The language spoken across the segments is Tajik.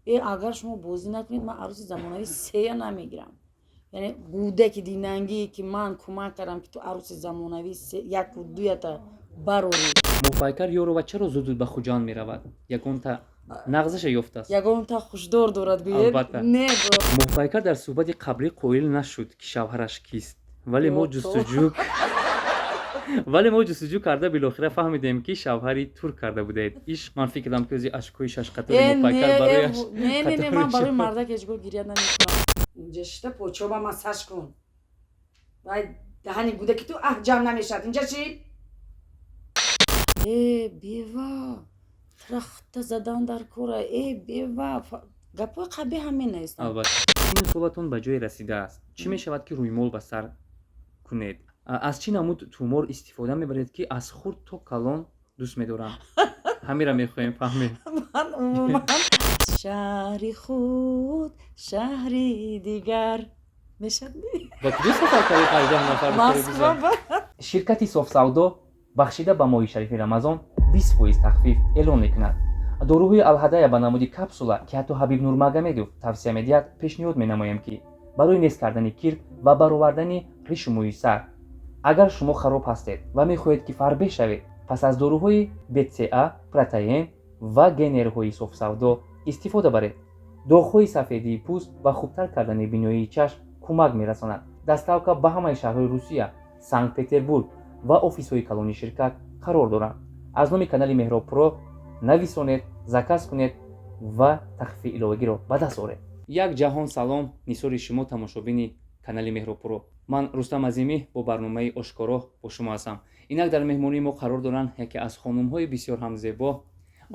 Агар шумо бозӣ накунед, ман арӯси замонавӣ сея намегирам. Яъне гудаки динангие, ки ман кӯмак кардам, ки ту арӯси замонавӣ яку дуята барорӣ. Моҳпайкар Ёрова чаро зуд зуд ба Хуҷанд меравад? Ягонта нағзаша ёфтааст? Ягонта хушдор дорад, гӯед? Албатта. Не. Моҳпайкар дар суҳбати қаблӣ қоил нашуд, ки шавҳараш кист, вале мо ҷустуҷӯ карда, билохира фаҳмидем, ки шавҳари турк карда будаед. Иш ман фикр кардам, ки ози ашкҳои шашқатори Моҳпайкар барояш Не, не, не, ман қатори барои мардак ҳеҷ гоҳ гиря намекунам. Инҷа шита почоба массаж кун. Вай даҳани гудаки ту аҳ ҷамъ намешавад. Инҷа чӣ? Э, бева, трахта задан дар кора, э, бева, гапҳои қабеҳ ҳам менависанд. Албатта, ин солатон ба ҷое расидааст. Чӣ мешавад, ки рӯймол ба сар кунед? Аз чӣ намуд тумор истифода мебаред, ки аз хурд то калон дӯст медоранд? Ҳамира мехоҳем фаҳмем. Ман умуман шаҳри худ, шаҳри дигар мешавад. Ба куҷо сафар кардед, 18 нафар? Москва. Ширкати Софсавдо бахшида ба моҳи шарифи Рамазон 20% тахфиф эълон мекунад. Доруҳои Алҳадая ба намуди капсула, ки ҳатто Ҳабиб Нурмагомедов тавсия медиҳад, пешниҳод менамоем, ки барои нест кардани кирк ва баровардани ришу мӯи сар. Агар шумо хароб ҳастед ва мехоҳед, ки фарбеҳ шавед, пас аз доруҳои БЦА, протеин ва генерҳои Софсавдо истифода баред. Доғҳои сафедии пӯст ва хубтар кардани биноии чашм кӯмак мерасонад. Доставка ба ҳамаи шаҳрҳои Русия, Санкт Петербург ва офисҳои калони ширкат қарор доранд. Аз номи канали Меҳроб Про нависонед, заказ кунед ва тахфифи иловагиро ба даст оред. Як ҷаҳон салом нисори шумо, тамошобини канали Меҳробпуро. Ман Рустам Азимӣ бо барномаи Ошкоро бо шумо ҳастам. Инак дар меҳмонии мо қарор доранд яке аз хонумҳои бисёр ҳам зебо,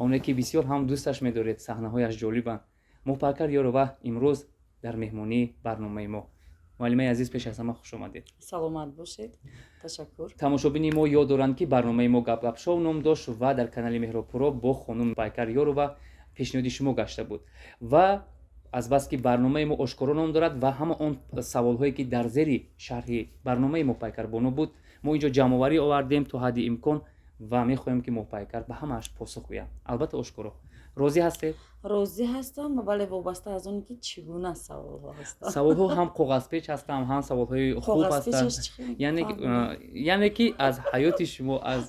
оне ки бисёр ҳам дӯсташ медоред, саҳнаҳояш ҷолибанд. Моҳпайкар Ёрова имрӯз дар меҳмонии барномаи мо. Муаллимаи азиз, пеш аз ҳама хуш омадед. Саломат бошед, ташаккур. Тамошобини мо ёд доранд, ки барномаи мо Гапгап шоу ном дошт ва дар канали Меҳробпуро бо хонум Пайкар Ёрова пешниҳоди шумо гашта буд. Ва азбаски барномаи мо Ошкоро ном дорад ва ҳама он саволҳое, ки дар зери шарҳи барномаи Моҳпайкарбону буд, мо инҷо ҷамъоварӣ овардем то ҳадди имкон ва мехоҳем, ки Моҳпайкар ба ҳамааш посух гӯяд, албатта ошкоро. Розӣ ҳастед? Розӣ ҳастам, вале вобаста аз он, ки чӣ гуна саволҳо ҳастанд. Саволҳо ҳам коғазпеч ҳастанд, ҳам саволҳои хуб ҳастанд, яъне ки аз ҳаёти шумо, аз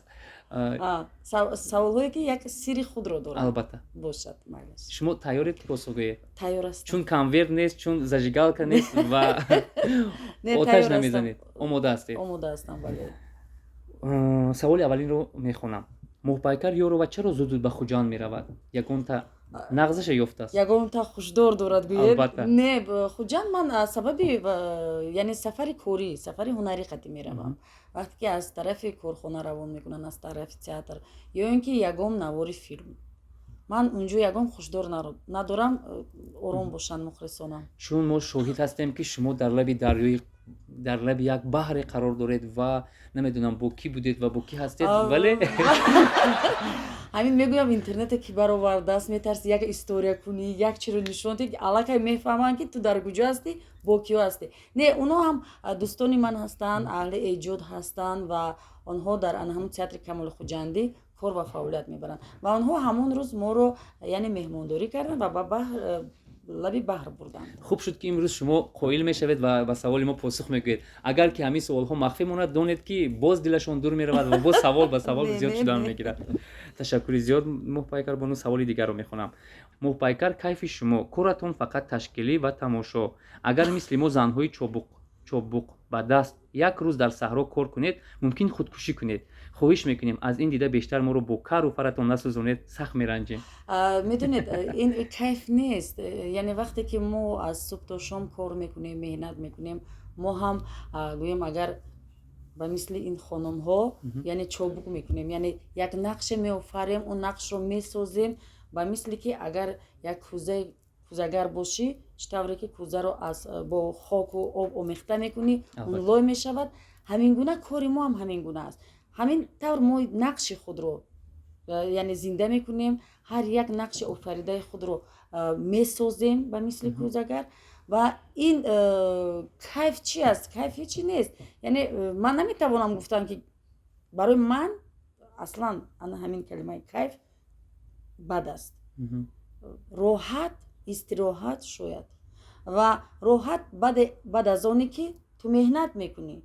Саволҳое, ки як сирри худро доранд. Албатта. Бошад, майлаш. Шумо тайёред, ки посух гӯед? Тайёр ҳастам. Чун конверт нест, чун зажигалка нест ва оташ намезанед, омода ҳастед? Омода ҳастам, бале. Саволи аввалинро мехонам. Моҳпайкар Ёрова чаро зуд зуд ба Хуҷанд меравад? Ягонта нағзаша ёфтааст? Ягонта хушдор дорад, гӯед? Албатта. Не, Хуҷанд ман аз сабаби, яъне сафари корӣ, сафари ҳунарӣ қатӣ меравам. Вақте ки аз тарафи корхона равон мекунанд, аз тарафи театр ё ин ки ягон навори филм, ман унҷо ягон хушдор надорам. Ором бошанд мухлисонам. Чун мо шоҳид ҳастем, ки шумо дар лаби дарёи, дар лаби як баҳре қарор доред ва намедонам, бо кӣ будед ва бо кӣ ҳастед, вале Ҳамин мегӯям, интернете ки баровардааст, метарси як история кунӣ, як чиро нишон диҳӣ, аллакай мефаҳманд, ки ту дар куҷо ҳастӣ, бо киё ҳастӣ. Не, оно ҳам дӯстони ман ҳастанд, аҳли эҷод ҳастанд ва онҳо дар ана ҳамун театри Камоли Хуҷандӣ кор ва фаъолият мебаранд ва онҳо ҳамон рӯз моро, яъне, меҳмондорӣ карданд ва ба баҳр, лаби баҳр бурданд. Хуб шуд, ки имрӯз шумо қоил мешавед ва ба саволи мо посух мегӯед. Агар ки ҳамин саволҳо махфӣ монад, донед, ки боз дилашон дур меравад ва боз савол ба савол зиёд шудан мегирад. Ташаккури зиёд, Моҳпайкарбону. Саволи дигарро мехонам. Моҳпайкар, кайфи шумо, коратон фақат ташкилӣ ва тамошо. Агар мисли мо, занҳои чобуқ ба даст, як рӯз дар саҳро кор кунед, мумкин худкушӣ кунед. Хоҳиш мекунем, аз ин дида бештар моро бо кару фаратон насӯзонед, сахт меранҷем. Медонед, ин кайф нест. Яъне вақте ки мо аз субҳ то шом кор мекунем, меҳнат мекунем, мо ҳам, гӯем, агар ба мисли ин хонумҳо, яъне, чобук мекунем, яъне як нақше меофарем, он нақшро месозем. Ба мисли ки агар як кӯзаи кӯзагар бошӣ, чӣ тавре ки кӯзаро аз бо хоку об омехта мекунӣ, он лой мешавад, ҳамин гуна кори мо ҳам ҳамин гуна аст. Ҳамин тавр мо нақши худро, яъне, зинда мекунем, ҳар як нақши офаридаи худро месозем ба мисли кӯзагар. Ва ин кайф чи аст? Кайф ҳечи нест. Яъне ман наметавонам гуфтам, ки барои ман аслан ана ҳамин калимаи кайф бад аст. Роҳат Истироҳат шояд ва роҳат баъд аз оне ки ту меҳнат мекунӣ.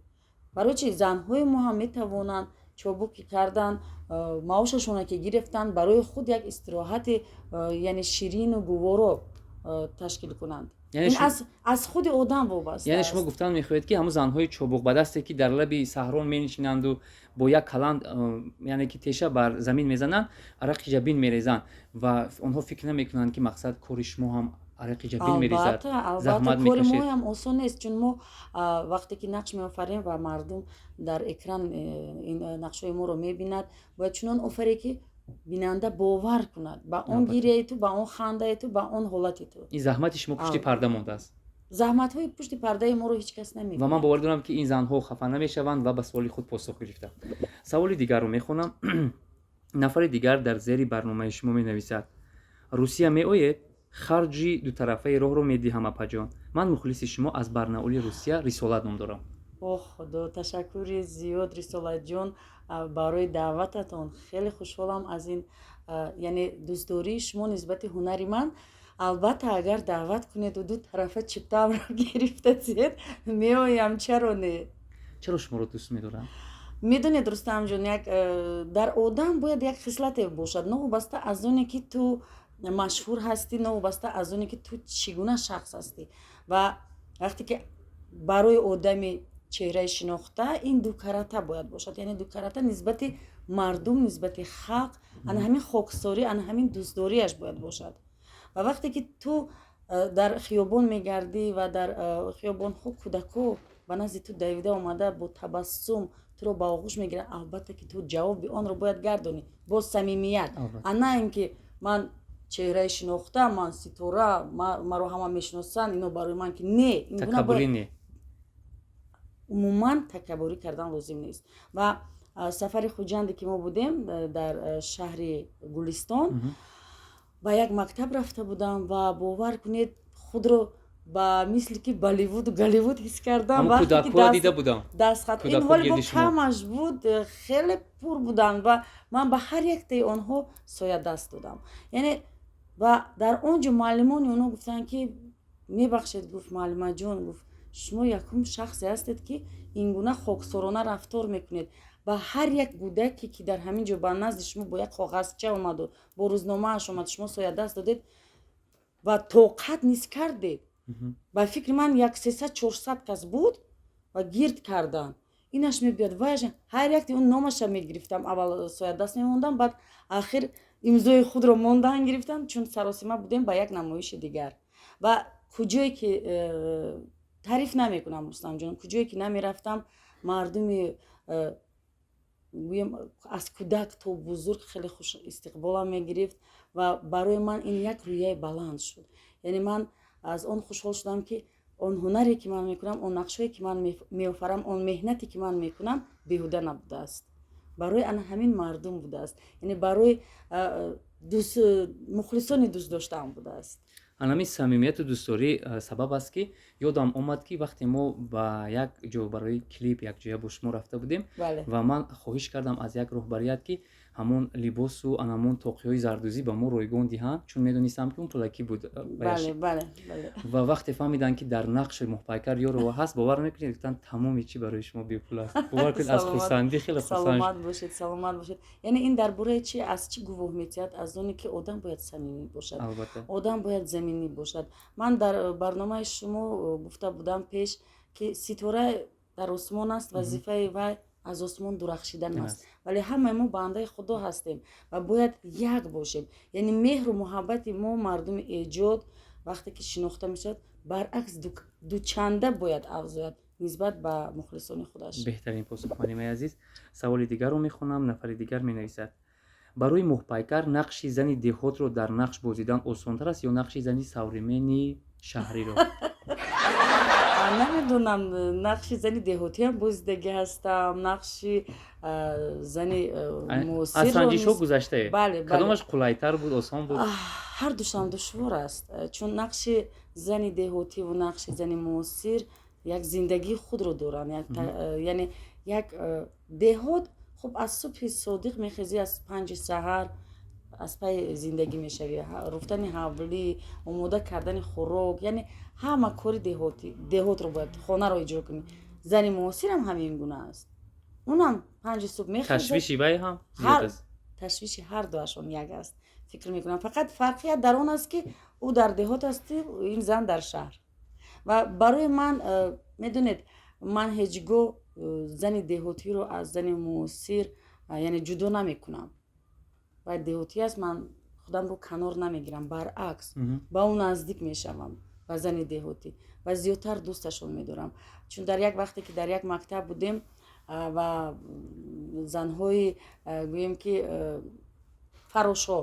Барои чи занҳои мо ҳам метавонанд чобукӣ кардан, маошашона ки гирифтанд, барои худ як истироҳати, яъне, ширину гуворо ташкил кунанд. Ин аз худи одам вобаста. Яъне шумо гуфтан мехоҳед, ки ҳамун занҳои чобуқбадасте, ки дар лаби саҳро менишинанду бо як каланд, яъне ки теша бар замин мезананд, арақи ҷабин мерезанд ва онҳо фикр намекунанд, ки мақсад кори шумо ҳам арақи ҷабин мерезад. Албатта, кори моам осон нест, чун мо вақте ки нақш меофарем ва мардум дар экран ин нақшҳои моро мебинад, бояд чунон офарӣ, ки бинанда бовар кунад ба он гирияи ту, ба он хандаи ту, ба он ҳолати ту. Ин заҳмати шумо пушти парда мондааст. Заҳматҳои пушти пардаи моро ҳеҷ кас намебинад. Ва ман бовар дорам, ки ин занҳо хафа намешаванд ва ба суоли худ посух гирифтам. Саволи дигарро мехонам. Нафари дигар дар зери барномаи шумо менависад: «Русия меоед? Харҷи дутарафаи роҳро медиҳам, апаҷон. Ман мухлиси шумо аз Барнаули Русия, Рисолат ном дорам». Ох, Худо, ташаккури зиёд, Рисолатҷон, барои даъвататон. Хеле хушҳолам аз ин, яъне, дӯстдории шумо нисбати ҳунари ман. Албатта, агар даъват кунеду ду тарафа чиптамро гирифта зед, меоям, чаро не? Чаро шуморо дӯст медорам? Медонед, Рустамҷон, як дар одам бояд як хислате бошад, новобаста аз оне ки ту машҳур ҳастӣ, новобаста аз оне ки ту чӣ гуна шахс ҳастӣ. Ва вақте ки барои одами чеҳраи шинохта ин дукарата бояд бошад, яъне дукарата нисбати мардум, нисбати халқ, ана ҳамин хоксорӣ, ана ҳамин дӯстдориаш бояд бошад. Ва вақте ки ту дар хиёбон мегардӣ ва дар хиёбонҳо кӯдако ба назди ту давида омада, бо табассум туро ба оғӯш мегиранд, албатта ки ту ҷавоби онро бояд гардонӣ бо самимият, а на ин ки ман чеҳраи шинохта, ман ситора, маро ҳама мешиносанд, ино барои ман ки не. Такаббурӣ не. Умуман такаббурӣ кардан лозим нест. Ва сафари Хуҷанде ки мо будем, дар шаҳри Гулистон ба як мактаб рафта будам ва бовар кунед, худро ба мисли ки Болливуду Голливуд ҳис кардам. Дида будам. Дастхат ин ҳоле бо камаш буд, хеле пур буданд ва ман ба ҳар яктаи онҳо соядаст додам. Яъне, ва дар он ҷо муаллимони онҳо гуфтанд, ки мебахшед, гуфт, муаллимаҷон, гуфт, шумо якум шахсе ҳастед, ки ин гуна хоксорона рафтор мекунед ба ҳар як кӯдаке, ки дар ҳамин ҷо ба назди шумо бо як коғазча омаду бо рӯзномааш омад, шумо соядаст додед ва тоқат низ кардед. Ба фикри ман, як 300-400 кас буд ва гирд карданд. Инаш мебиёд, ваяш, ҳар якти он номаша мегирифтам, аввал соядаст мемондам, баъд ахир имзои худро мондан гирифтам, чун саросима будем ба як намоиши дигар. Ва куҷое ки таъриф намекунам, Рустамҷон, куҷое ки намерафтам, мардуми гӯем, аз кӯдак то бузург хеле хуш истиқболам мегирифт ва барои ман ин як рӯяи баланд шуд. Яъне ман аз он хушҳол шудам, ки он ҳунаре ки ман мекунам, он нақшҳое ки ман меофарам, он меҳнате ки ман мекунам, беҳуда набудааст, барои ана ҳамин мардум будааст, яъне барои мухлисони дӯстдоштаам будааст. Анами самимияту дӯстдорӣ сабаб аст, ки ёдам омад, ки вақте мо ба як ҷо барои клип якҷоя бо шумо рафта будем ва ман хоҳиш кардам аз як роҳбарият, ки ҳамон либосу анамон тоқиҳои зардӯзӣ ба мо ройгон диҳанд, чун медонистам, ки он пулакӣ буд. Ва вақте фаҳмиданд, ки дар нақши Моҳпайкар Ёрова ҳаст, бовар мекунед, гуфтанд, тамоми чӣ барои шумо бепул аст. Бовар кунед, аз хурсандӣ хеле хурсанд. Саломат бошед, саломат бошед. Яъне ин дар бораи чи, аз чӣ гувоҳ метиҳад? Аз оне ки одам бояд самимӣ бошад, одам бояд заминӣ бошад. Ман дар барномаи шумо гуфта будам пеш, ки ситора дар осмон аст, вазифаи вай аз осмон дурахшидан аст, вале ҳамаи мо бандаи Худо ҳастем ва бояд як бошем. Яъне меҳру муҳаббати мо, мардуми эҷод, вақте ки шинохта мешавад, баръакс дучанда бояд афзояд нисбат ба мухлисони худаш. Беҳтарин посух, муаллимаи азиз. Саволи дигарро мехонам. Нафари дигар менависад: барои Моҳпайкар нақши зани деҳотро дар нақш бозидан осонтар аст ё нақши зани современный шаҳриро? Намедонам, нақши зани деҳотиам бозидагӣ ҳастам, нақши зани муосирро. Аз санҷишҳо гузаштае, кадомаш қулайтар буд, осон буд? Ҳар душам душвор аст, чун нақши зани деҳотиву нақши зани муосир як зиндагии худро доранд. Яъне як деҳот, хуб, аз субҳи содиқ мехезӣ, аз 5-и саҳар. Аз пайи зиндагӣ мешавӣ, руфтани ҳавлӣ, омода кардани хӯрок, яъне ҳама кори деҳотӣ, деҳотро бояд, хонаро иҷро кунӣ. Зани муосирам ҳамин гуна аст, унам 5-и субҳ мехезад. Ташвиши вай ҳам зиёд аст. Ташвиши ҳар дуашон як аст, фикр мекунам. Фақат фарқият дар он аст, ки ӯ дар деҳот асту ин зан дар шаҳр. Ва барои ман, медонед, ман ҳеҷ гоҳ зани деҳотиро аз зани муосир, яъне, ҷудо намекунам. Вай деҳотӣ аст, ман худамро канор намегирам, баръакс, ба ӯ наздик мешавам, ба зани деҳотӣ, ва зиёдтар дӯсташон медорам, чун дар як вақте ки дар як мактаб будем ва занҳои, гӯем ки, фарошҳо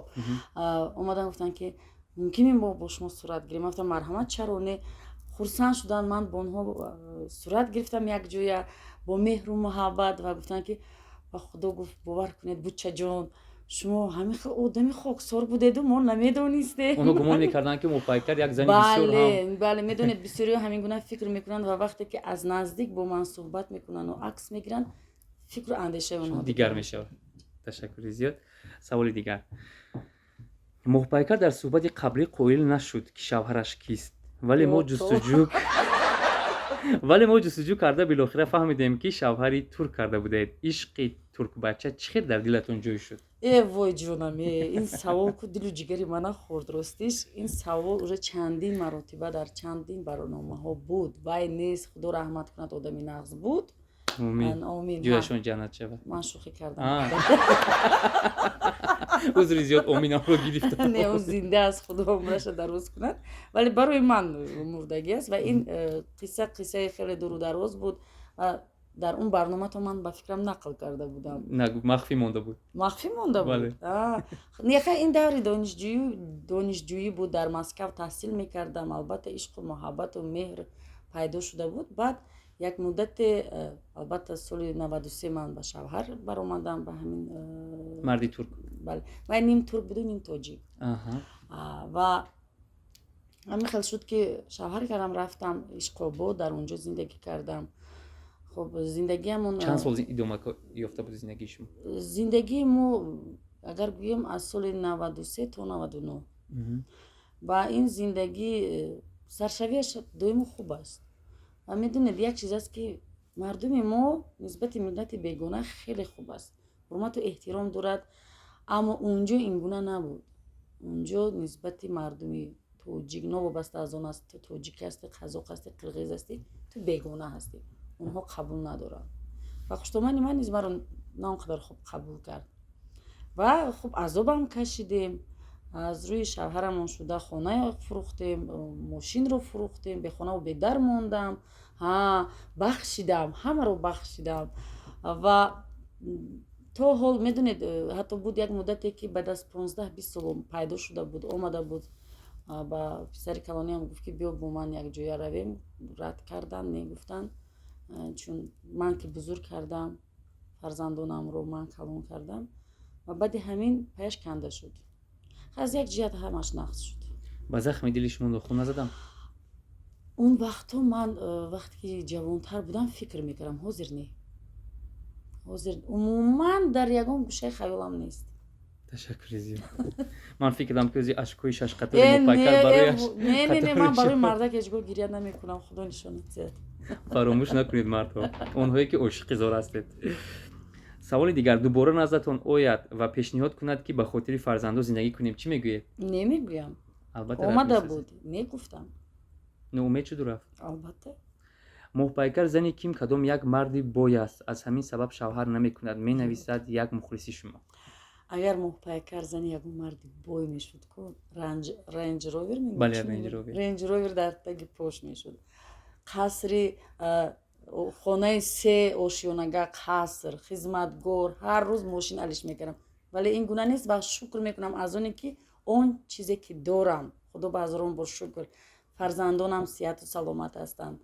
омадан, гуфтанд, ки мумкин мо бо шумо сурат гирем? Ман гуфтам: «Марҳамат, чаро не?» Хурсанд шуданд. Ман бо онҳо сурат гирифтам якҷоя бо меҳру муҳаббат ва гуфтанд, ки ба Худо, гуфт, бовар кунед, бучаҷон, шумо ҳамин хел одами хоксор будеду мо намедонистем. Онҳо гумон мекарданд, ки Моҳпайкар як зани бисёр Бале. ҳам Бале, медонед, бисёриҳо ҳамин гуна фикр мекунанд ва вақте ки аз наздик бо ман суҳбат мекунанду акс мегиранд, фикру андешаи онҳо дигар мешавад. Ташаккури зиёд. Саволи дигар: Моҳпайкар дар суҳбати қаблӣ қоил нашуд, ки шавҳараш кист, вале мо ҷустуҷӯ карда, билохира фаҳмидем, ки шавҳари турк карда будаед. Ишқи туркбача чӣ хел дар дилатон ҷой шуд? Э, вой ҷонам, э, ин савол ку дилу ҷигари мана хӯрд. Ростиш, ин савол уже чандин маротиба дар чандин барномаҳо буд. Вай нест, Худо раҳмат кунад, одами нағз буд. Омин. Омин. Ҷояшон ҷаннат шавад. Ман шӯхӣ кардам. Узри зиёд, оминамро гирифтам. Не, ӯ зинда аст, Худо умраша дароз кунад, вале барои ман мурдагӣ аст. Ва ин қисса қиссаи хеле дуру дароз буд ва дар он барномато ман, ба фикрам, нақл карда будам. На, махфӣ монда буд. Махфӣ монда буд. Не, ин даври донишҷӯӣ буд, дар Москав таҳсил мекардам. Албатта, ишқу муҳаббату меҳр пайдо шуда буд. Баъд як муддате, албатта, соли 93 ман ба шавҳар баромадам ба ҳамин марди турк. Бале, вай ним турк буду, ним тоҷик. Ва ҳамин хел шуд, ки шавҳар кардам, рафтам Ишқобод, дар он ҷо зиндагӣ кардам. Хуб, зиндагиамон Чанд сол идома ёфта буд зиндагии шумо? Зиндагии мо, агар гӯем, аз соли 93 то 99. Ва ин зиндагӣ саршавиаш доимо хуб аст. Ва медонед, як чиз аст, ки мардуми мо нисбати миллати бегона хеле хуб аст, ҳурмату эҳтиром дорад. Аммо унҷо ин гуна набуд. Унҷо нисбати мардуми тоҷик, новобаста аз он аст, ту тоҷик ҳастӣ, қазоқ ҳастӣ, қирғиз ҳастӣ, ту бегона ҳастӣ, онҳо қабул надоранд. Ва хуштомани ман низ маро на он қадар хуб қабул кард. Ва хуб, азобам кашидем. Аз рӯи шавҳарамон шуда хона фурӯхтем, мошинро фурӯхтем, бехонаву бедар мондам. Ҳа, бахшидам, ҳамаро бахшидам. Ва то ҳол, медонед, ҳатто буд як муддате, ки баъд аз 15-20 сол пайдо шуда буд, омада буд, ба писари калониам гуфт, ки биё, бо ман якҷоя равем. Рад карданд, не гуфтанд, чун ман ки бузург кардам фарзандонамро, ман калон кардам. Ва баъди ҳамин паяш канда шуд, аз як ҷиҳат ҳамаш нағз шуд. Ба захми дили шумо нохун назадам? Он вақтҳо ман, вақте ки ҷавонтар будам, фикр мекардам. Ҳозир не, ҳозир умуман дар ягон гӯшаи хаёлам нест. Ташаккури зиёд. Ман фикр кардам, ки ози ашкҳои шашқатори Моҳпайкар барояш Не, не, не, ман қатор. барои мардак ҳеҷ гоҳ гиря намекунам, Худо нишонат диҳад. Фаромӯш накунед, мардҳо, онҳое ки ошиқи зор ҳастед. Саволи дигар: дубора наздатон ояд ва пешниҳод кунад, ки ба хотири фарзандо зиндагӣ кунем, чӣ мегӯед? Немегӯям. Албатта, рад Омада месозед. буд, не гуфтам. Ноумед шуду рафт. Албатта. Моҳпайкар зани ким кадом як марди бой аст, аз ҳамин сабаб шавҳар намекунад, менависад як мухлиси шумо. Агар Моҳпайкар зани ягон марди бой мешуд ку, Рейндж Ровер. Бале, Рейндж Ровер. Рейндж Ровер дар таги пош мешуд, қасри, хонаи се ошёнага, қаср, хизматгор, ҳар рӯз мошин алиш мекардам. Вале ин гуна нест ва шукр мекунам аз оне, ки он чизе ки дорам, Худо ба ҳазорон бор шукр, фарзандонам сиҳату саломат ҳастанд,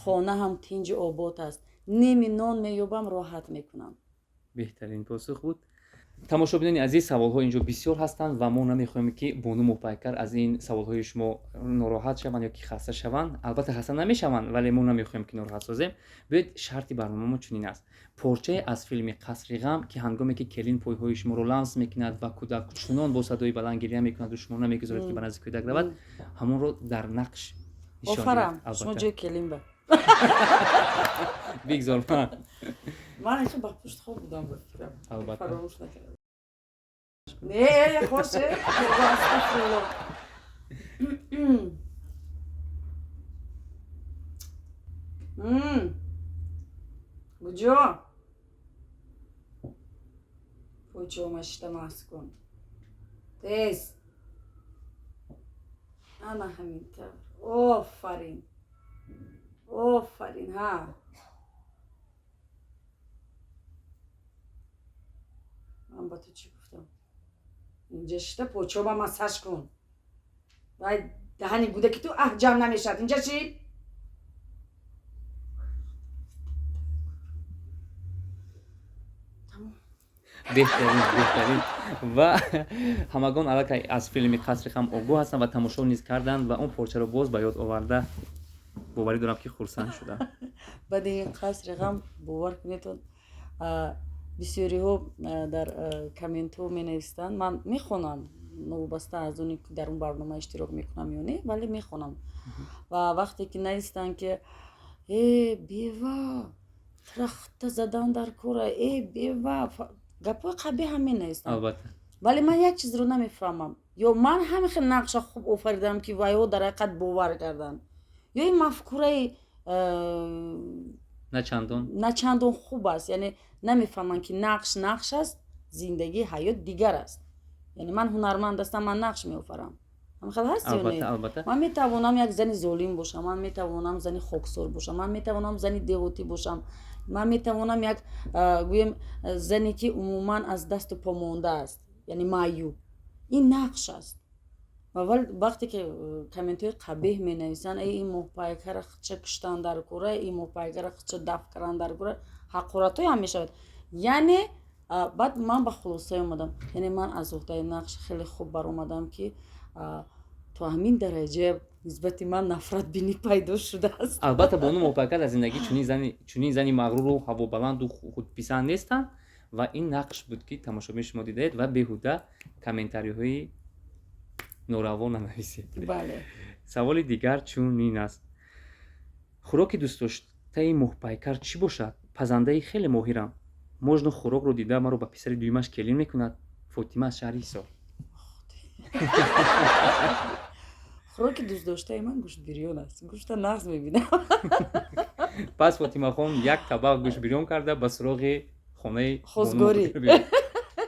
хона ҳам тинҷу обод аст, ними нон меёбам, роҳат мекунам. Беҳтарин посух буд. Тамошобинони азиз, саволҳо инҷо бисёр ҳастанд ва мо намехоҳем, ки бону Моҳпайкар аз ин саволҳои шумо нороҳат шаванд ё ки хаста шаванд. Албатта, хаста намешаванд, вале мо намехоҳем, ки нороҳат созем. Биёед, шарти барномамо чунин аст: порчае аз филми «Қасри ғам», ки ҳангоме ки келин пойҳои шуморо ламс мекунад ва кӯдак чунон бо садои баланд гиря мекунаду шумо намегузоред, ки ба назди кӯдак равад, ҳамонро дар нақш нишон Офарам. диҳед. Шумо Албатта. ҷои келин ба. Бигзор ман. Ман ҳеҷ ба пушт хоб будам, ба фикрам. Албатта. Фаромӯш накардам. Не, хоше, астағфирулло. Куҷо пойчома шита маҳз кун тез. Ана ҳамин тавр, офарин, офарин. Ҳа, ман ба ту чӣ гуфтам? Инҷа шита почома массаж кун. Вай, даҳани гудаки ту аҳ ҷамъ намешавад. Инҷа чӣ? Беҳтарин, беҳтарин. Ва ҳамагон аллакай аз филми «Қасри ғам» огоҳ ҳастанд ва тамошо низ карданд ва он порчаро боз ба ёд оварда, боварӣ дорам, ки хурсанд шудам. Баъди ин «Қасри ғам», бовар кунедон, бисёриҳо дар комментҳо менависанд. Ман мехонам, новобаста аз оне ки дар он барнома иштирок мекунам ё не, вале мехонам. Ва вақте ки навистанд, ки э, бева, трахта задан дар кора, э, бева, гапҳои қабеҳ ҳам менависанд. Вале ман як чизро намефаҳмам: ё ман ҳамин хел нақша хуб офаридам, ки вайҳо дар ҳақиқат бовар карданд, ё ин мафкураи на чандон на чандон хуб аст. Яъне намефаҳманд, ки нақш нақш аст, зиндагӣ, ҳаёт дигар аст. Яъне ман ҳунарманд ҳастам, ман нақш меофарам. Ҳамхел ҳаст ё не? Албатта, албатта. Ман метавонам як зани золим бошам, ман метавонам зани хоксор бошам, ман метавонам зани деҳотӣ бошам, ман метавонам як, гӯем, зане ки умуман аз дасту по монда аст, яъне маъюб. Ин нақш аст. Ва вақте ки комментҳои қабеҳ менависанд, э, ин моҳпайкара худша куштан дар кора, ин моҳпайкара худша дафт кардан дар кора, ҳақоратҳое ҳам мешавад. Яъне баъд ман ба хулосае омадам, яъне ман аз уҳдаи нақш хеле хуб баромадам, ки то ҳамин дараҷа нисбати ман нафратбинӣ пайдо шудааст. Албатта, бону Моҳпайкар дар зиндагӣ чунин зани мағруру ҳавобаланду худписанд нестанд ва ин нақш буд, ки тамошобини шумо дидаед ва беҳуда комментариҳои нораво нанависед. Бале. Саволи дигар чунин аст: хӯроки дӯстдоштаи Моҳпайкар чӣ бошад? Пазандаи хеле моҳирам, можно хӯрокро дида маро ба писари дуюмаш келин мекунад. Фотима аз шаҳри Ҳисор. Хӯроки дӯстдоштаи ман гӯштбирён аст. Гӯшта нағз мебинам. Пас Фотимахон як табақ гӯштбирён карда ба суроғи хонаи хозгорӣ.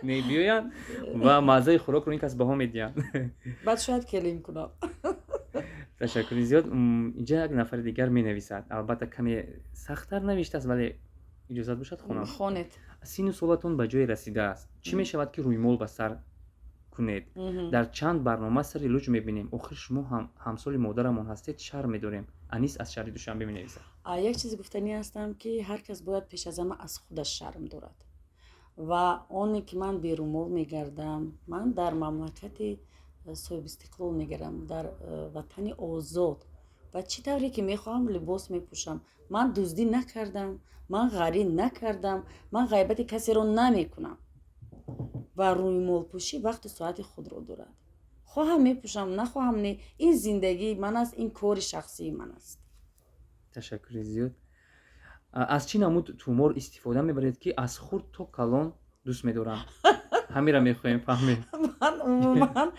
Мебиёянд ва маззаи хӯрокро ин кас баҳо медиҳанд. Баъд шояд келин кунам. Ташаккури зиёд. Инҷа як нафари дигар менависад, албатта каме сахттар навиштааст, вале иҷозат бошад, хонам. Хонед. Сину солатон ба ҷое расидааст, чӣ мешавад, ки рӯймол ба сар кунед? Дар чанд барнома сари луҷ мебинем. Охир шумо ҳам ҳамсоли модарамон ҳастед, шарм медорем. Анис аз шаҳри Душанбе менависад. Як чизе гуфтанӣ ҳастам, ки ҳар кас бояд пеш аз ҳама аз худаш шарм дорад. Ва оне ки ман берумол мегардам, ман дар мамлакати соҳибистиқлол мегардам, дар ватани озод ва чӣ тавре ки мехоҳам либос мепӯшам. Ман дуздӣ накардам, ман ғарӣ накардам, ман ғайбати касеро намекунам. Ва рӯймолпӯшӣ вақту соати худро дорад. Хоҳам мепӯшам, нахоҳам не. Ин зиндагии ман аст, ин кори шахсии ман аст. Ташаккури зиёд. Аз чӣ намуд тумор истифода мебаред, ки аз хурд то калон дӯст медоранд? Ҳамира мехоҳем фаҳмем. Ман умуман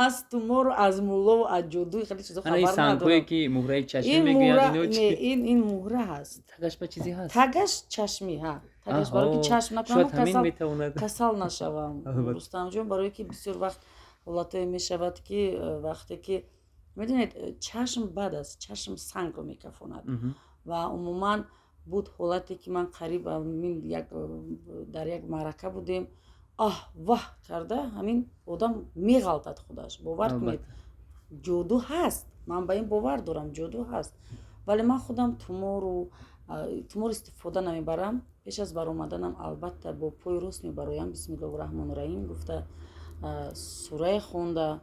аз тумору, аз муллову аз ҷодуи хеле чизо Ана ин хабар сангҳое, надорам. ки муҳраи чашмӣ Ин мегӯянд, муҳра ино не, чи? ин муҳра ҳаст. Тагаш ба чизе ҳаст. Тагаш чашмӣ, ҳа, тагаш барое ки чашм накунам, Шояд ҳамин касал метавонад. касал нашавам. Рустамҷон, барое ки бисёр вақт ҳолатое мешавад, ки вақте ки медонед, чашм бад аст, чашм сангро мекафонад. Ва умуман буд ҳолате, ки ман қариб ҳамин як дар як маърака будем, аҳ ваҳ карда ҳамин одам меғалтад худаш. Бовар кунед, ҷоду ҳаст, ман ба ин бовар дорам, ҷоду ҳаст, вале ман худам тумору Тумор истифода намебарам. Пеш аз баромаданам, албатта, бо пои рост мебароям, бисмиллоҳу раҳмону раҳим гуфта, сурае хонда,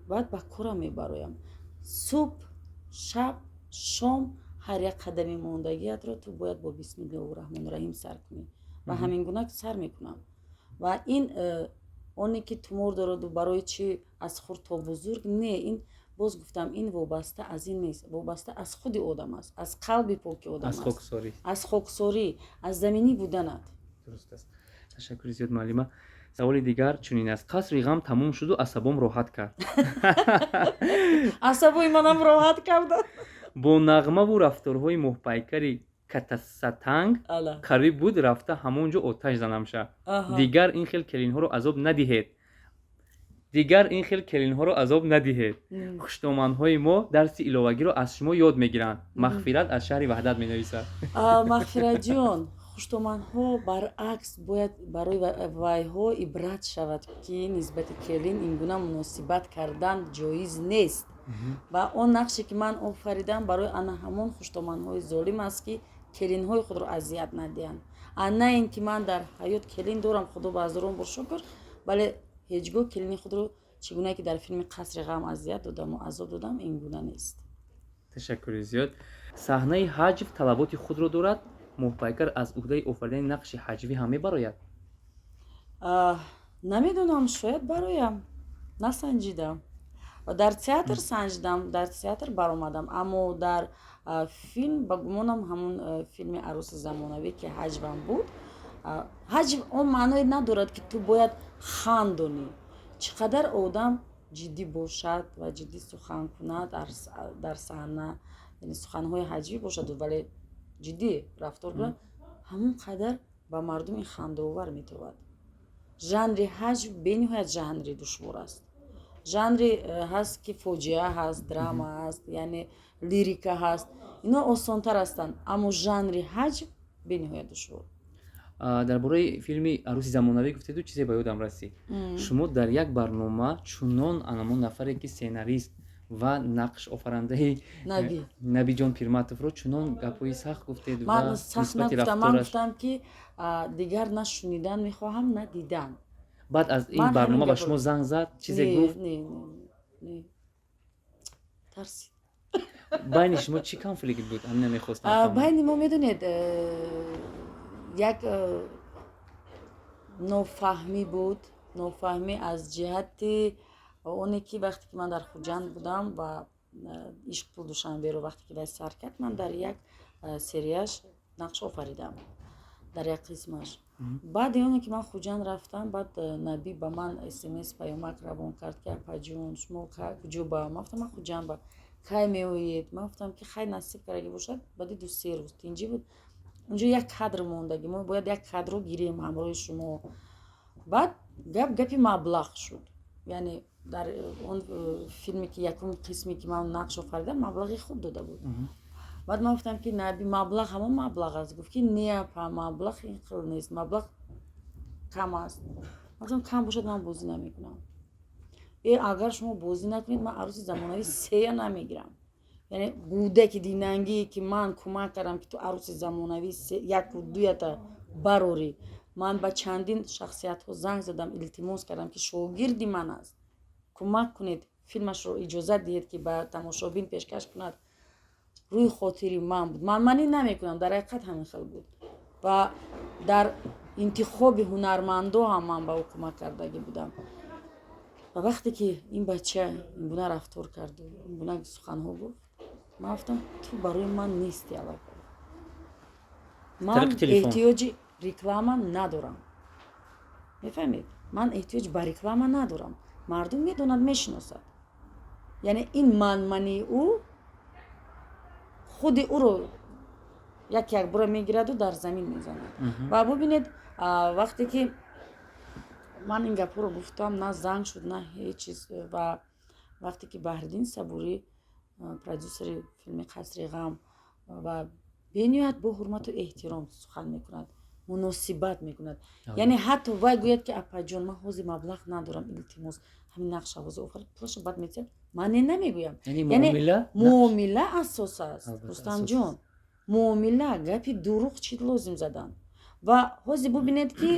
баъд ба корам мебароям. Субҳ, шаб, шом, ҳар як қадами мондагиятро ту бояд бо бисмиллоҳу раҳмону раҳим сар кунӣ ва ҳамин гуна сар мекунам. Ва ин оне ки тумор дораду, барои чӣ аз хурд то бузург не, ин, боз гуфтам, ин вобаста аз ин нест, вобаста аз худи одам аст, аз қалби поки одам аст, аз хоксорӣ, аз заминӣ буданат. Дуруст аст, ташаккури зиёд, муаллима. Саволи дигар чунин аст: «Қасри ғам тамом шуду асабом роҳат кард». Асабои манам роҳат карда. Бо нағмаву рафторҳои моҳпайкари катасатанг қариб буд рафта ҳамон ҷо оташ занамша. Дигар ин хел келинҳоро азоб надиҳед, дигар ин хел келинҳоро азоб надиҳед. Хуштоманҳои мо дарси иловагиро аз шумо ёд мегиранд. Мағфират аз шаҳри Ваҳдат менависад. Мағфиратҷон, хуштоманҳо баръакс бояд барои вайҳо ибрат шавад, ки нисбати келин ин гуна муносибат кардан ҷоиз нест. Ва он нақше, ки ман офаридам, барои ана ҳамон хуштоманҳои золим аст, ки келинҳои худро азият надиҳанд. А на ин ки ман дар ҳаёт келин дорам, худо ба ҳазорон бор шукр, вале ҳеҷ гоҳ келини худро, чӣ гунае ки дар филми «Қасри ғам» азият додаму азоб додам, ин гуна нест. Ташаккури зиёд. Саҳнаи ҳаҷв талаботи худро дорад. Моҳпайкар аз уҳдаи офаридани нақши ҳаҷвӣ ҳам мебарояд? Намедонам, шояд бароям, насанҷидам. Дар театр санҷидам, дар театр баромадам, аммо дар филм, ба гумонам, ҳамун филми «Арӯси замонавӣ», ки ҳаҷвам буд. Ҳаҷв он маъное надорад, ки ту бояд хандонӣ. Чӣ қадар одам ҷиддӣ бошад ва ҷиддӣ сухан кунад дар саҳна, яъне суханҳои ҳаҷвӣ бошаду, вале ҷиддӣ рафтор кунад, ҳамон қадар ба мардум ин хандаовар метавад. Жанри ҳаҷв бениҳоят жанри душвор аст. Жанре ҳаст, ки фоҷиа ҳаст, драма ҳаст, яъне лирика ҳаст, ино осонтар ҳастанд, аммо жанри ҳаҷв бениҳоят душвор. Дар бораи филми «Арӯси замонавӣ» гуфтеду чизе ба ёдам расид. Шумо дар як барнома чунон анамон нафаре, ки сценарист ва нақшофарандаи Набиҷон Пирматовро, чунон гапҳои сахт гуфтед. Ман сахт нагуфтам, ман гуфтам, ки дигар на шунидан мехоҳам, на дидан. Баъд аз ин барнома ба шумо занг зад, чизе гуфт? Не, тарсид. Байни шумо чӣ конфликт буд? Ҳамина мехостам. Байни мо, медонед, як нофаҳмӣ буд. Нофаҳмӣ аз ҷиҳати оне, ки вақте ки ман дар Хуҷанд будам ва «Ишқ, пул, Душанберо» вақте ки вай сар кард, ман дар як серияш нақш офаридам, дар як қисмаш. Баъди оне ки ман Хуҷанд рафтам, баъд Набӣ ба ман СМС, паёмак равон кард, ки апаҷон, шумо куҷо ба? Ман гуфтам, ман Хуҷанд ба. Кай меоед? Ман гуфтам, ки хай, насиб кардаги бошад, баъди 2-3 рӯз. Тинҷӣ буд, унҷо як кадр мондагӣ, мо бояд як кадрро гирем ҳамроҳи шумо. Баъд гап гапи маблағ шуд, яъне дар он филме, ки якум қисме, ки ман нақш офаридам, маблағи хуб дода буд. Баъд ман гуфтам, ки Наби, маблағ ҳамон маблағ аст. Гуфт, ки не, апа, маблағ ин хел нест, маблағ кам аст. Ман гуфтам, кам бошад, ман бозӣ намекунам. Агар шумо бозӣ накунед, ман «Арӯси замонавӣ сея» намегирам. Яъне гудаки динангие, ки ман кӯмак кардам, ки ту «Арӯси замонавӣ» яку дуята барорӣ. Ман ба чандин шахсиятҳо занг задам, илтимос кардам, ки шогирди ман аст, кӯмак кунед, филмашро иҷозат диҳед, ки ба тамошобин пешкаш кунад. Рӯи хотири ман буд, ман манӣ намекунам, дар ҳақиқат ҳамин хел буд. Ва дар интихоби ҳунармандо ҳам ман ба ӯ кӯмак кардагӣ будам. Ва вақте ки ин бача ин гуна рафтор карду ин гуна суханҳо гуфт, ман гуфтам, ту барои ман нести аллакай. Ман эҳтиёҷи реклама надорам, мефаҳмед? Ман эҳтиёҷ ба реклама надорам, мардум медонад, мешиносад. Яъне ин манмании ӯ худи ӯро як якбора мегираду дар замин мезанад. Ва бубинед, вақте ки ман ин гапҳоро гуфтам, на занг шуд, на ҳеҷ чиз. Ва вақте ки Баҳриддин Сабурӣ, продюсери филми «Қасри ғам», ва бениҳоят бо ҳурмату эҳтиром сухан мекунад, муносибат мекунад, яъне ҳатто вай гӯяд, ки апаҷон, ман ҳозир маблағ надорам, илтимос, ҳамин нақша ҳозир офар, пулаша баъд метиҳам, ман не намегӯям. Яъне муомила асос аст, Рустамҷон. Муомила, гапи дурӯғ чӣ лозим задан? Ва ҳозир бубинед, ки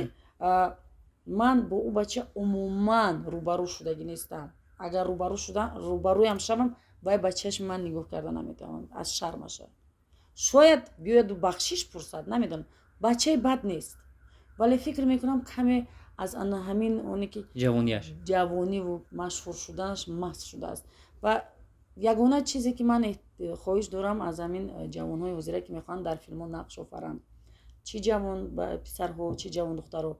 ман бо ӯ бача умуман рӯбарӯ шудагӣ нестам. Агар рӯбарӯ шуда, рӯбарӯям шавам, вай ба чашми ман нигоҳ карда наметавонад аз шармаша. Шояд биёяду бахшиш пурсад, намедонам. Бачаи бад нест, вале фикр мекунам, каме аз ана ҳамин оне ки ҷавонияш, ҷавониву машҳур шуданаш маст шудааст. Ва ягона чизе, ки ман хоҳиш дорам аз ҳамин ҷавонҳои ҳозира, ки мехоҳанд дар филмҳо нақш офаранд, чӣ ҷавон писарҳо, чӣ ҷавон духтарҳо,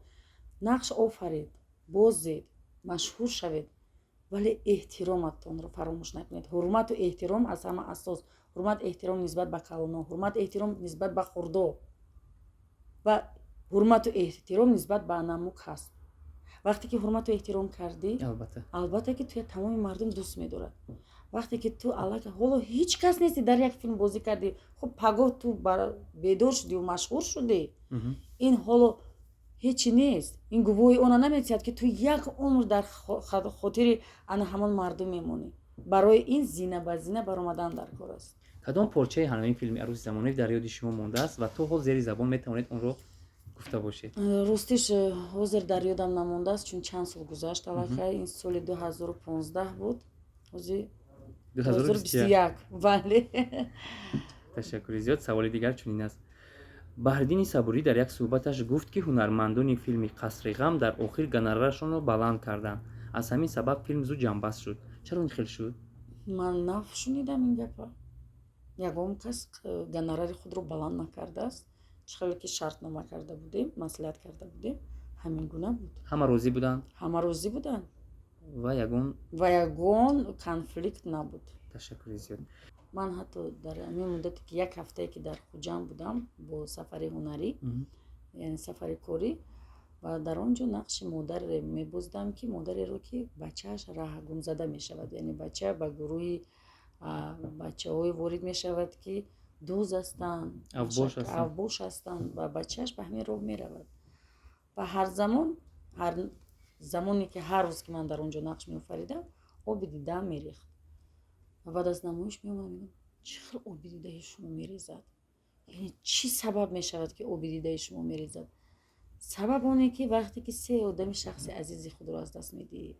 нақш офаред, бозед, машҳур шавед, вале эҳтироматонро фаромӯш накунед. Ҳурмату эҳтиром аз ҳама асос. Ҳурмат, эҳтиром нисбат ба калоно, ҳурмат, эҳтиром нисбат ба хурдо ва ҳурмату эҳтиром нисбат ба анаму касб. Вақте ки ҳурмату эҳтиром кардӣ, албатта ки туя тамоми мардум дӯст медорад. Вақте ки ту аллакай ҳоло ҳеҷ кас нести, дар як филм бозӣ кардӣ, хуб, пагоҳ ту бедор шудиву машҳур шудӣ, ин ҳоло ҳечи нест. Ин гувоҳи она наметиҳад, ки ту як умр дар хотири ана ҳамон мардум мемонӣ. Барои ин зина ба зина баромадан дар кор аст. Кадом порчаи ҳамин филми «Арӯси замонавӣ» дар ёди шумо мондааст ва то ҳол зери забон метавонед онро гуфта бошед? Ростиш, ҳозир дар ёдам намондааст, чун чанд сол гузашт аллакай. Ин соли 2015 буд, ҳозир 2021, бале. Ташаккури зиёд. Саволи дигар чунин аст: Баҳриддини Сабурӣ дар як суҳбаташ гуфт, ки ҳунармандони филми «Қасри ғам» дар охир гонорарашонро баланд карданд, аз ҳамин сабаб филм зуд ҷамъбаст шуд. Чаро ин хел шуд? Ман нашунидам ин гапа. Ягон кас гонорари худро баланд накардааст. Чӣ хеле ки шартнома карда будем, маслиҳат карда будем, ҳамин гуна буд. Ҳама розӣ буданд? Ҳама розӣ буданд. Ва ягон Ва ягон конфликт набуд. Ташаккури зиёд. Ман ҳатто дар ҳамин муддате, ки як ҳафтае ки дар Хуҷанд будам бо сафари ҳунарӣ, яъне сафари корӣ, ва дар он ҷо нақши модаре мебоздам, ки модареро, ки бачааш раҳгумзада мешавад, яъне бача ба гурӯҳи бачаҳое ворид мешавад, ки дузд ҳастанд, авбош ҳастанд, ва бачааш ба ҳамин роҳ меравад. Ва ҳар замон, ҳар замоне ки, ҳар рӯз ки ман дар он ҷо нақш меофаридам, оби дидаам мерехт. Ва баъд аз намоиш меомадам, мегӯям: «Чӣ хел оби дидаи шумо мерезад? Яъне чӣ сабаб мешавад, ки оби дидаи шумо мерезад?» Сабаб оне, ки вақте ки се одами шахси азизи худро аз даст медиҳӣ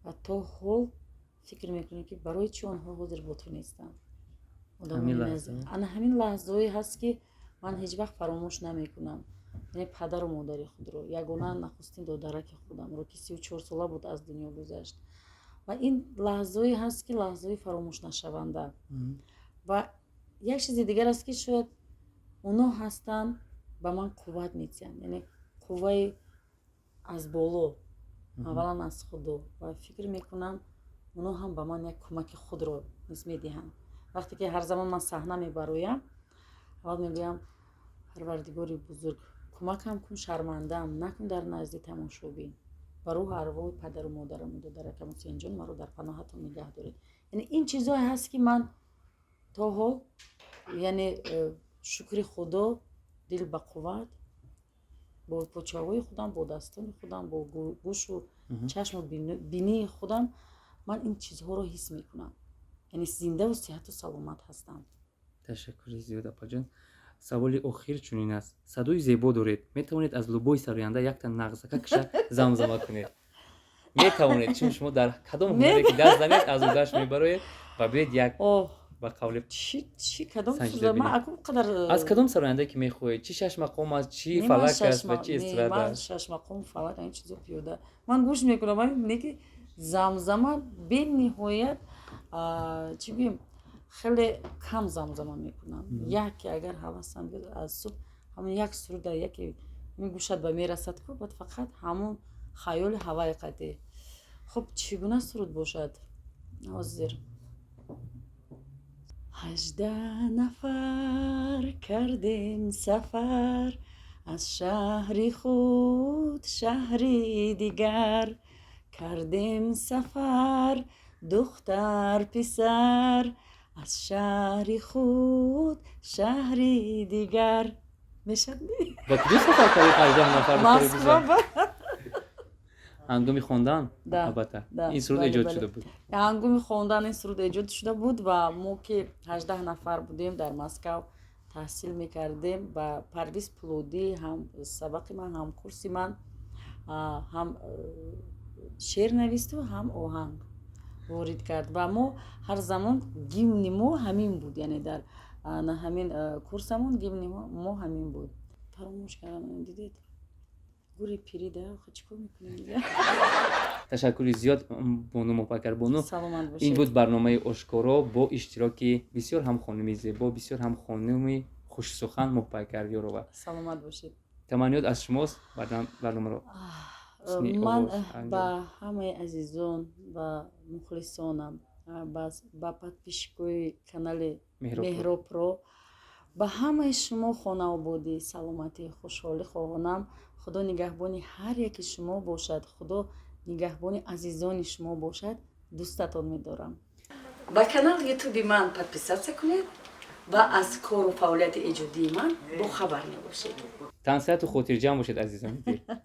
ва то ҳол фикр мекунӣ, ки барои чӣ онҳо ҳозир бо ту нестанд. Ана ҳамин лаҳзаҳое ҳаст, ки ман ҳеҷ вақт фаромӯш намекунам. Яъне падару модари худро, ягона нахустин додараки худамро, ки 34 сола буд, аз дунё гузашт. Ва ин лаҳзаҳое ҳаст, ки лаҳзаҳои фаромӯшнашаванда. Ва як чизи дигар аст, ки шояд оно ҳастанд, ба ман қувват медиҳанд, яъне қувваи аз боло, аввалан аз Худо. Ва фикр мекунам, оно ҳам ба ман як кӯмаки худро низ медиҳанд. Вақте ки ҳар замон ман саҳна мебароям, аввал мегӯям: «Парвардигори бузург, кӯмакам кун, шармандаам накун дар назди тамошобин. Ба рӯҳу арвоҳи падару модараму додаракам Ҳусейнҷон маро дар паноҳатон нигаҳ доред». Яъне ин чизҳое ҳаст, ки ман то ҳол, яъне шукри Худо, дил ба қувват, бо почаҳои худам, бо дастони худам, бо гӯшу чашму бинии худам ман ин чизҳоро ҳис мекунам, яъне зиндаву сиҳату саломат ҳастам. Ташаккури зиёд, апаҷон. Саволи охир чунин аст: садои зебо доред, метавонед аз любой сароянда якта нағзака киша замзама кунед? Метавонед, чун шумо дар кадом ҳунаре ки даст занед, аз ӯдаш мебароед. Ва биёед, як ба қавли чӣ, кадом? Қадар аз кадом сарояндае ки мехоҳед, чӣ шашмақом аст, чӣ фалак аст ва чӣ эстрада аст. Шашмақом, фалак, ин чизо пиёда ман гӯш мекунам, не ки замзама. Бениҳоят, чӣ гӯем, хеле кам замзама мекунам. Яке агар ҳавасам биёд, аз субҳ ҳамон як суруда яке мегӯшад ба мерасад ку, баъд фақат ҳамон хаёли ҳаваи қатъӣ. Хуб, чӣ гуна суруд бошад ҳозир? 18 нафар кардем сафар, аз шаҳри худ шаҳри дигар кардем сафар, духтар, писар, аз шаҳри худ шаҳри дигар. Мешад? Ба куҷо сафар кардед, 18 нафар? Москва. Ҳангоми хондан, албатта, ин суруд эҷод шуда буд? Ҳангоми хондан ин суруд эҷод шуда буд. Ва мо ки 18 нафар будем, дар Москав. Таҳсил мекардем, ба Парвиз Пулодӣ, ҳам сабақи ман, ҳам курси ман, ҳам шеър нависту, ҳам оҳанг ворид кард. Ва мо ҳар замон гимни мо ҳамин буд, яъне дар ҳамин курсамон гимни мо ҳамин буд. Фаромӯш кардам, дидед, гури пирӣ да, чӣ кор мекунем дига? Ташаккури зиёд, бону Моҳпайкарбону. Саломат бошед. Ин буд барномаи «Ошкоро» бо иштироки бисёр ҳам хонуми зебо, бисёр ҳам хонуми хушсухан Моҳпайкар Ёрова. Саломат бошед. Таманниёт аз шумост, барномаро Ман ба ҳамаи азизон, ба мухлисонам, ба подписчикои канали Меҳробро, ба ҳамаи шумо хонаободӣ, саломатӣ, хушҳолӣ хоҳонам. Худо нигаҳбони ҳар яки шумо бошад, Худо нигаҳбони азизони шумо бошад. Дӯстатон медорам. Ба канал Ютуби ман подписаться кунед ва аз кору фаъолияти эҷодии ман бохабар мебошед. Тансиҳату хотирҷамъ бошед, азизони дил.